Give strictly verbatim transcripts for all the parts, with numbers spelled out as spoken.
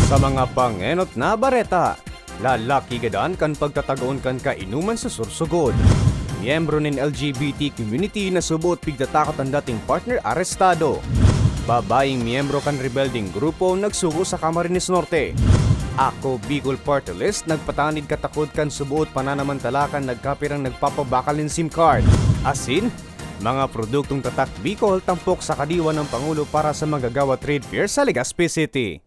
Sa mga pangenot na bareta, lalaki gadan kan pagtatagaon kan kainuman sa Sorsogon. Miyembro nin L G B T community na suboot pigtatakot an dating partner arestado. Babayeng miyembro kan rebeldeng grupo nagsugo sa Camarines Norte. Ako Bicol Party List nagpatanid katakot kan suboot pananamantala kan nagkapirang nagpapabakal nin SIM card. Asin, mga produktong Tatak Bicol tampok sa kadiwa ng Pangulo para sa Manggagawa Trade Fair sa Legazpi City.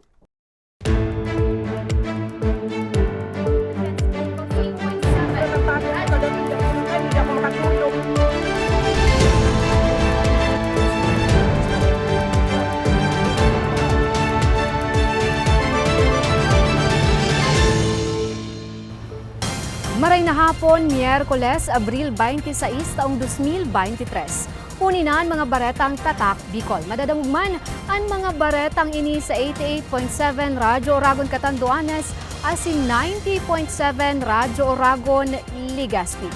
Maray na hapon, Miyerkules, Abril twenty-six, taong dos mil bente tres. Huni na an mga baretang Tatak Bicol. Madadangog man an mga baretang ini sa eighty-eight point seven Radyo Oragon Catanduanes asin ninety point seven Radyo Oragon Legazpi.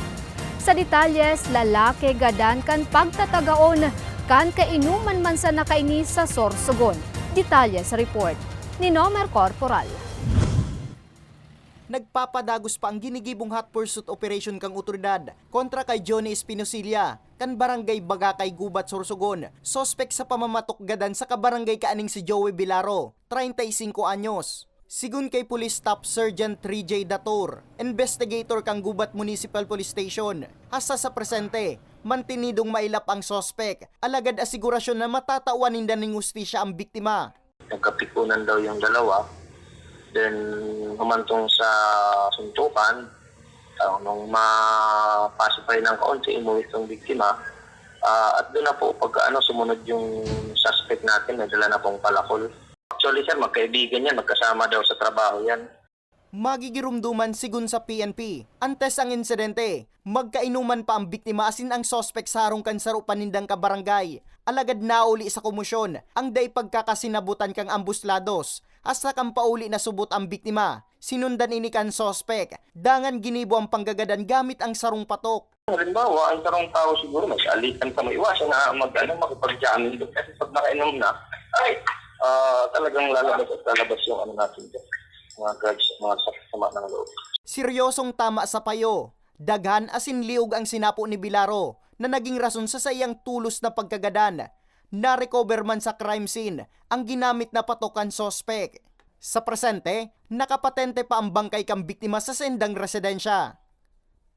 Sa detalyes, lalaki gadan kan pagtatagaon kan kainuman man sana kaini sa Sorsogon. Detalye sa report ni Nomer Corporal. Nagpapadagos pa ang ginigibong hot pursuit operation kan otoridad kontra kay Johnny Espinosilla, kan Barangay Bagakay, Gubat, Sorsogon, suspek sa pamamatok gadan sa kabarangay kaaning si Joey Vilaro, treinta y cinco anyos. Sigon kay Police Staff Sergeant Trijay Dator, investigator kan Gubat Municipal Police Station, hasta sa presente, mantinidong mailap ang suspek, alagad asigurasyon na matatawan ninda nin hustisya ang biktima. Nagkapikunan daw yung dalawa. Then, humantong sa suntukan. Ah, nung ma-pacify ng kaunti, umuwi itong biktima. Ah, at doon na po, pag ano, sumunod yung suspect natin, nadala na pong palakol. Actually, sir, magkaibigan yan. Magkasama daw sa trabaho yan. Magigiromdoman, sigon sa P N P. Antes ang insidente, magkainuman pa ang biktima asin ang suspek sa harong kan saro pa nindang kabarangay. Alagad nauli sa komosyon ang dai pagkakasinabutan kan ambos lados. Hasta kan pauli na subot ang biktima, sinundan ini kan suspek. Dangan ginibo ang panggagadan gamit ang sarong patok. Halimbawa, ang sarong tao siguro, mag-alitan ka, maiwasan na mag-, ano, makipag-jamming doon. Kasi pag nakainom na, ay, ah, talagang lalabas at lalabas yung ano natin dyan. Mga drugs, mga sakit sama ng loob. Seryosong tama sa payo. Daghan asin liog ang sinapo ni Vilaro na naging rason sa saiyang tulos na pagkagadan. Na-recover man sa crime scene ang ginamit na patok kan suspek. Sa presente, nakapatente pa ang bangkay kan biktima sa saindang residensya.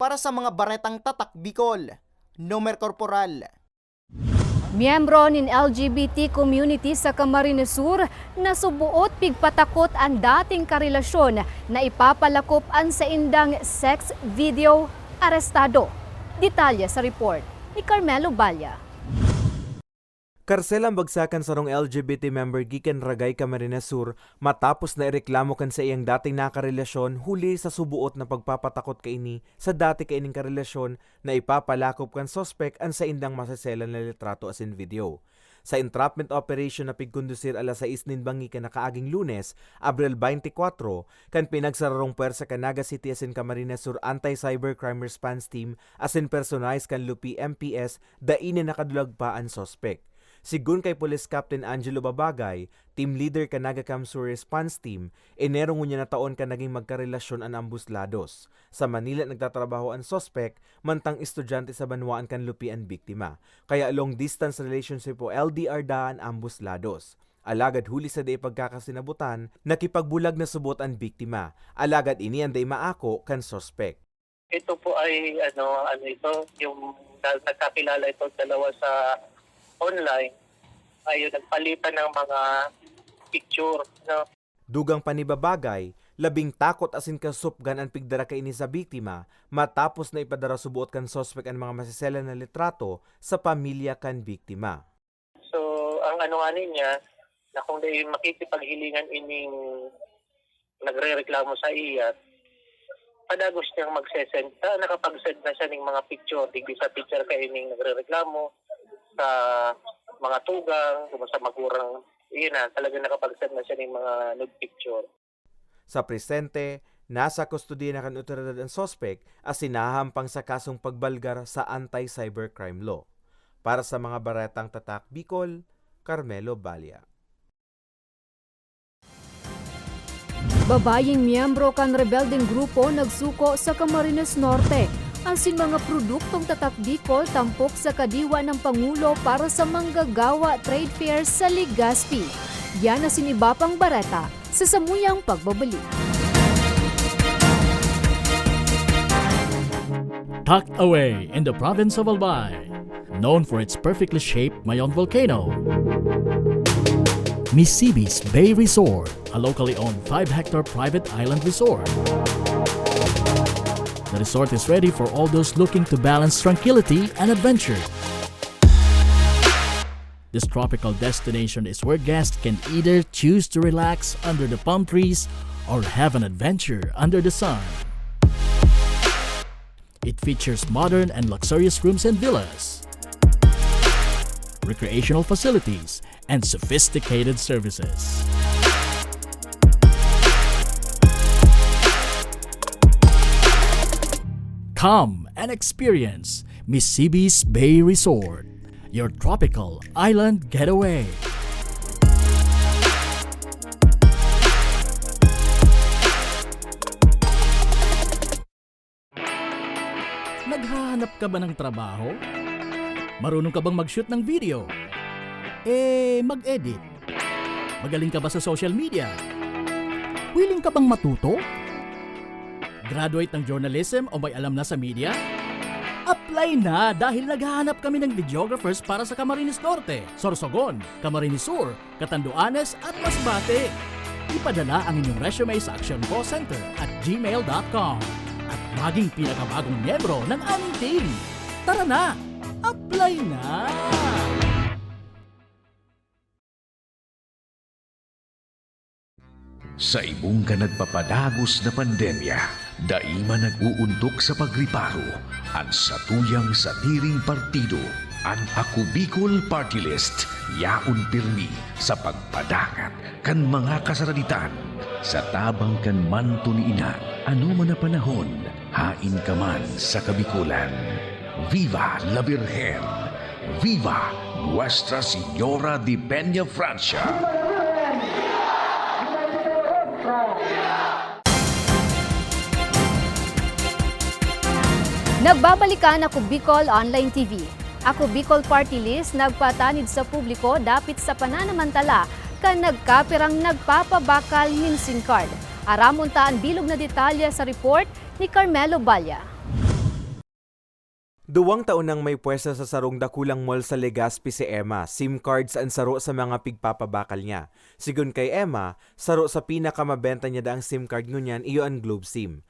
Para sa mga baretang Tatak Bicol, Nomer Corporal. Miyembro nin L G B T community sa Camarines Sur nasuboot pigpatakot an dating karelasyon na ipapalakop an saindang sex video, arestado. Detalye sa report ni Carmelo Balla. Karsel ang bagsakan sarong L G B T member gikan Ragay, Camarines Sur, matapos na ireklamo kan saiyang dating nakarelasyon huli sa suboot na pagpapatakot kaini sa dati kaining karelasyon na ipapalakop kan suspek an saindang maseselan na litrato asin video. Sa entrapment operation na pigkondusir alas sais nin bangi kan nakaaging Lunes, Abril twenty-four, kan pinagsararong pwersa kan Naga City asin Camarines Sur Anti-Cybercrime Response Team asin personahe kan Lupi M P S, dai na nakadulag pa an suspek. Sigon kay Police Captain Angelo Babagay, team leader kan Naga CamSur Response Team, Enero ngunyan na taon kan naging magkarelasyon an ambos lados. Sa Manila nagtatrabaho an suspek, mantang estudyante sa banwaan kan Lupi an biktima. Kaya long distance relationship o L D R daa an ambos lados. Alagad huli sa dai pagkakasinabutan, nakipagbulag na subot an biktima. Alagad ini an dai maako kan suspek. Ito po ay, ano, ano ito, yung na-, nagkakilala itong dalawa sa online, ayun, nagpalitan ng mga picture, no? Dugang pa ni Babagay, labing takot asin kasupgan an pigdara kaini sa biktima matapos na ipadara suboot kan suspek an mga maseselan na litrato sa pamilya kan biktima. So, ang ano nga niya, na kung dai makikipaghilingan ining nagrereklamo sa iya, padagos niyang magse-send. Ah, nakapag-send na siya ning mga picture, digdi sa picture kaining nagrereklamo, sa mga tugang, kung sa magurang, iyon na, talagang nakapag-send na siya ning mga nude picture. Sa presente, nasa kustodiya na kan otoridad an suspek asin nahahampang sa kasong pagbalgar sa Anti-Cybercrime Law. Para sa mga baretang Tatak Bicol, Carmelo Balla. Babayeng miyembro kan rebeldeng grupo nagsuko sa Camarines Norte, asin mga produktong tatak Bicol tampok sa kadiwa ng Pangulo para sa Manggagawa Trade Fair sa Legazpi. Yan asin iba pang bareta sa samuyang pagbabalik. Tucked away in the province of Albay, known for its perfectly shaped Mayon volcano, Misibis Bay Resort, a locally owned five-hectare private island resort. The resort is ready for all those looking to balance tranquility and adventure. This tropical destination is where guests can either choose to relax under the palm trees or have an adventure under the sun. It features modern and luxurious rooms and villas, recreational facilities, and sophisticated services. Come and experience Misibis Bay Resort, your tropical island getaway. Naghahanap ka ba ng trabaho? Marunong ka bang mag-shoot ng video? Eh, mag-edit? Magaling ka ba sa social media? Willing ka bang matuto? Graduate ng journalism o may alam na sa media? Apply na, dahil naghahanap kami ng videographers para sa Camarines Norte, Sorsogon, Camarines Sur, Catanduanes at Masbate. Ipadala ang inyong resume sa actioncallcenter at gmail dot com at maging pinakabagong miyembro ng aming team. Tara na! Apply na! Saimong ka nagpapadagos na pandemya, dai man nag-uuntok sa pagriparo an satuyang sadiring partido, an Ako Bicol Party List, yaon pirmi sa pagpadangat kan mga kasaraditan. Sa tabang kan manto ni Ina, anoman na panahon, haen ka man sa Kabikolan. Viva la Virgen! Viva Nuestra Señora de Peña Francia! Nagbabalik an Ako Bicol Online T V. Ako Bicol Party List nagpatanid sa publiko dapit sa pananamantala kan nagkapirang nagpapabakal nin SIM card. Aramon ta an bilog na detalye sa report ni Carmelo Balla. Duwang taon nang may pwesto sa sarong dakulang mall sa Legazpi si Emma. SIM cards an saro sa mga pigpapabakal niya. Sigon kay Emma, saro sa pinakamabenta niya daang SIM card ngunyan iyo an Globe SIM.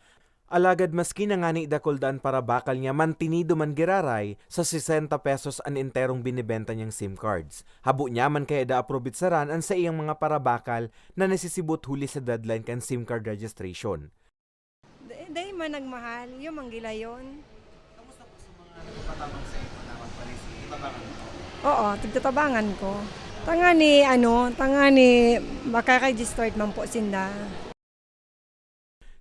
Alagad maski na ngani dakul daa an parabakal niya, mantinido man giraray sa sesenta pesos an enterong binebenta niyang SIM cards. Habo niya man kaya da aprobitsaran an saiyang mga parabakal na nasisibot huli sa deadline kan SIM card registration. Dai, dai man nagmahal, iyo man gilayon. Kamusta po sa mga nagpapatabang sa inyo na magpa-receive? Tabangan mo? Oo, tigtatabangan ko. Tangani, ano, tangani, makaka-distort man po sinda.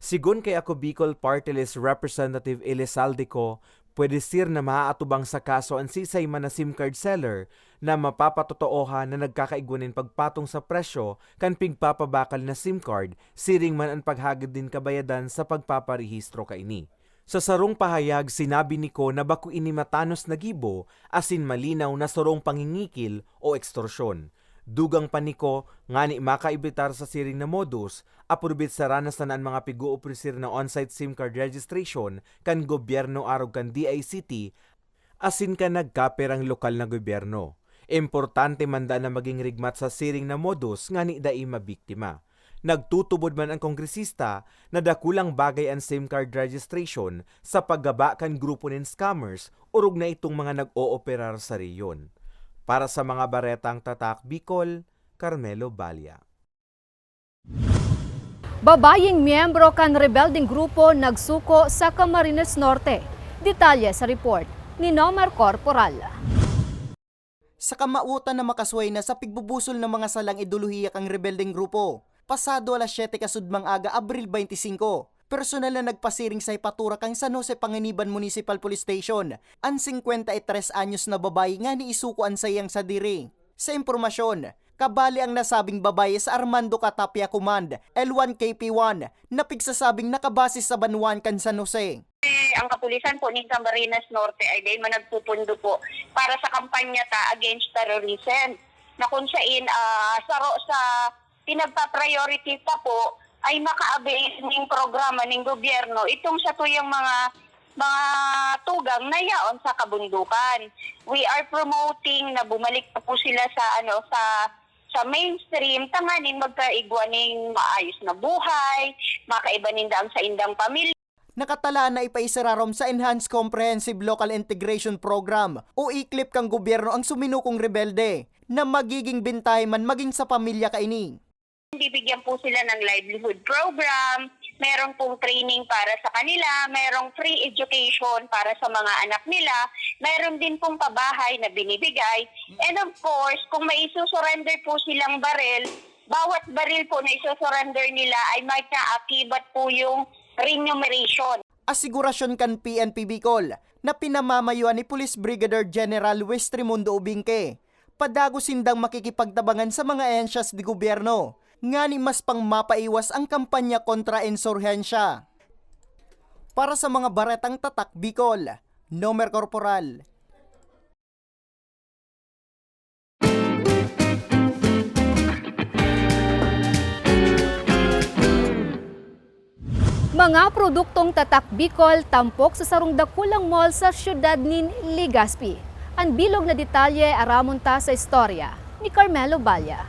Sigon kay Ako Bicol Party List Representative Elizalde Co, pwede sir na maaatubang sa kaso an siisay man na SIM card seller na mapapatotoohan na nagkakaigwa nin pagpatong sa presyo kan pigpapabakal na SIM card, siring man an paghagad nin kabayadan sa pagpaparehistro kaini. Sa sarong pahayag, sinabi ni Co na bako ini matanos na gibo asin malinaw na sarong pangingikil o ekstorsyon. Dugang pa ni Co, ngani makaebitar sa siring na modus, aprobitsaran na sana an mga pig-oofrecer na on-site SIM card registration kan gobyerno arog kan D I C T asin kan nagkapirang lokal na gobyerno. Importante man daa na magin rigmat sa siring na modus ngani dai mabiktima. Nagtutubod man an kongresista na dakulang bagay an SIM card registration sa paggaba kan grupo nin scammers orog na itong mga nag-ooperar sa rehiyon. Para sa mga baretang Tatak Bicol, Carmelo Balla. Babayeng miyembro kan rebeldeng grupo nagsuko sa Camarines Norte. Detalye sa report ni Nomar Corporal. Sa kamawotan na makasuway na sa pigbubusol na mga salang ideolohiya kan rebeldeng grupo, pasado alas siyete kasudmang aga, Abril twenty-five, personal na nagpasiring sa hepatura kan San Jose Panganiban Municipal Police Station an singkwenta y tres anyos na babayi ngani isuko an saiyang sadiri. Sa impormasyon, Kabali ang nasabing babayi sa Armando Catapia Command, L one K P one, na pigsasabing nakabase sa banwaan kan San Jose. Eh, ang kapulisan po nin Camarines Norte ay dahil managpupundo po para sa kampanya ta against terrorism, na kung sain, ah, saro sa pinagpa-priority ta po ay maka-avail ning programa ning gobyerno itong sa tuyang mga mga tugang na yaon sa kabundukan. We are promoting na bumalik na po sila sa ano sa sa mainstream tanganing magkaigwa ning maayos na buhay, makaiba ninda ang saindang pamilya. Nakatalaan na ipaisararom sa Enhanced Comprehensive Local Integration Program o eclip kan gobyerno ang suminukong rebelde na magiging bentahe man magin sa pamilya kaini. Bibigyan po sila ng livelihood program, meron pong training para sa kanila, merong free education para sa mga anak nila, meron din pong pabahay na binibigay. And of course, kung maisusurrender po silang baril, bawat baril po na isusurrender nila ay may kaakibat po yung remuneration. Asigurasyon kan P N P Bicol na pinamamayuan ni Police Brigadier General Luis Trimundo Ubingke, padagos sindang makikipagtabangan sa mga ahensyas de gobyerno ngani mas pang mapaiwas ang kampanya kontra insurhensya. Para sa mga baretang tatak Bicol, Nomer Corporal. Mga produktong tatak Bicol tampok sa sarong dakulang mall sa siyudad nin Legazpi. An bilog na detalye aramon ta sa istorya ni Carmelo Balla.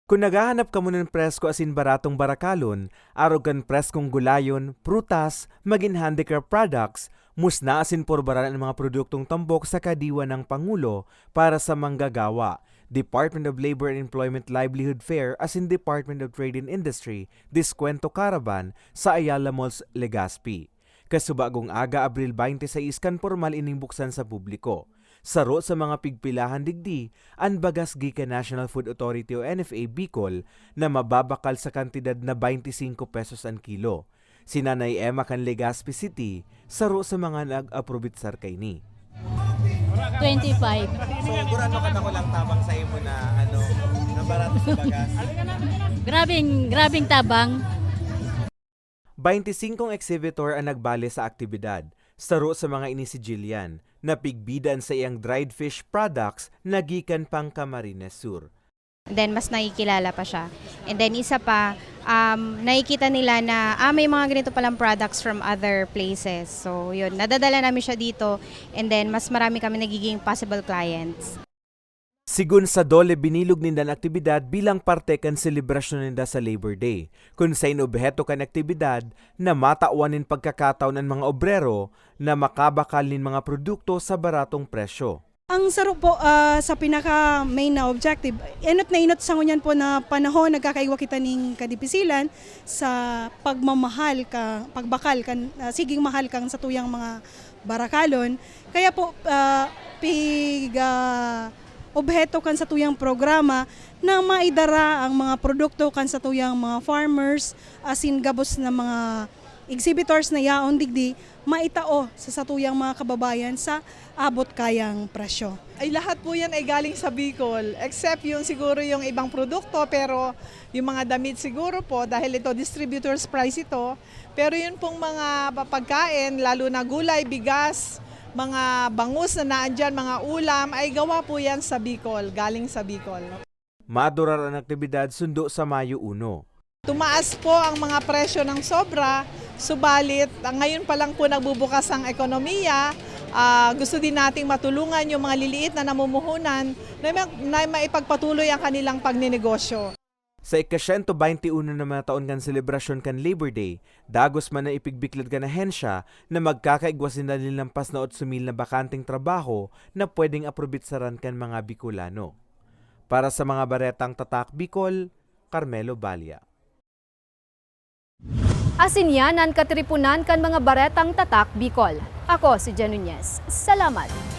Kun naghahanap kamo nin presko asin baratong barakalon, arog kan preskong gulayon, prutas, magin handicraft products, musna asin purbaran an mga produktong tambok sa kadiwa nang Pangulo para sa manggagawa, Department of Labor and Employment Livelihood Fair asin Department of Trade and Industry Deskwento Caravan sa Ayala Malls, Legazpi. Kasubagong aga, Abril twenty-six, kan pormal ining buksan sa publiko. Saro sa mga pigpilahan digdi an bagas gikan National Food Authority o N F A Bicol na mababakal sa kantidad na twenty-cinco pesos an kilo. Si Nanay Emma kan Legazpi City, saro sa mga nag-aprobitsar kaini. Twenty-five. So, gurano ka na ko lang tabang sa imo na ano, na barato sa bagas. Grabing, grabing tabang. Bainti singkong exhibitor ang nagbale sa aktibidad. Saro sa mga ini si Jillian, na pigbida an saiyang dried fish products na gikan pang Camarines Sur. Then mas nakikilala pa siya. And then isa pa, um, nakikita nila na ah, may mga ganito palang products from other places. So yun, nadadala namin siya dito and then mas marami kami nagiging possible clients. Sigon sa DOLE, binilog ninda an aktibidad bilang parte kan selebrasyon ninda sa Labor Day, kun sain obheto kan aktibidad na matawan nin pagkakataon an mga obrero na makabakal nin mga produkto sa baratong presyo. Ang saro po ah, sa pinaka main na objective, enot na enot sa ngunyan po na panahon nagkakaigwa kita ning kadipisilan sa pagmamahal ka, pagbakal kan ah, siging mahal kang satuyang mga barakalon. Kaya po ah, pig ah, obheto kan satuyang programa na maidara ang mga produkto kan satuyang mga farmers asin gabos na mga exhibitors na yaon digdi maitao sa satuyang mga kababayan sa abot kayang presyo. Ay lahat po yan ay galing sa Bicol, except yung siguro yung ibang produkto, pero yung mga damit siguro po, dahil ito distributor's price ito, pero yun pong mga pagkain, lalo na gulay, bigas, mga bangus na naandyan, mga ulam, ay gawa po yan sa Bicol, galing sa Bicol. Madurar an aktibidad sundo sa Mayo uno. Tumaas po ang mga presyo ng sobra, subalit ngayon pa lang po nagbubukas ang ekonomiya. Ah, gusto din nating matulungan yung mga liliit na namumuhunan na, ma- na maipagpatuloy ang kanilang pagnenegosyo. Sa ika-siyento baynte uno na mga taon kan selebrasyon kan Labor Day, dagos man an ipigbiklad kan ahensya na magkakaigwa sinda nin lampas na otso mil na bakanteng trabaho na pwedeng aprobitsaran kan mga Bicolano. Para sa mga baretang Tatak Bicol, Carmelo Balia. Asin yan an katiriponan kan mga baretang Tatak Bicol. Ako si Jen Nunez. Salamat!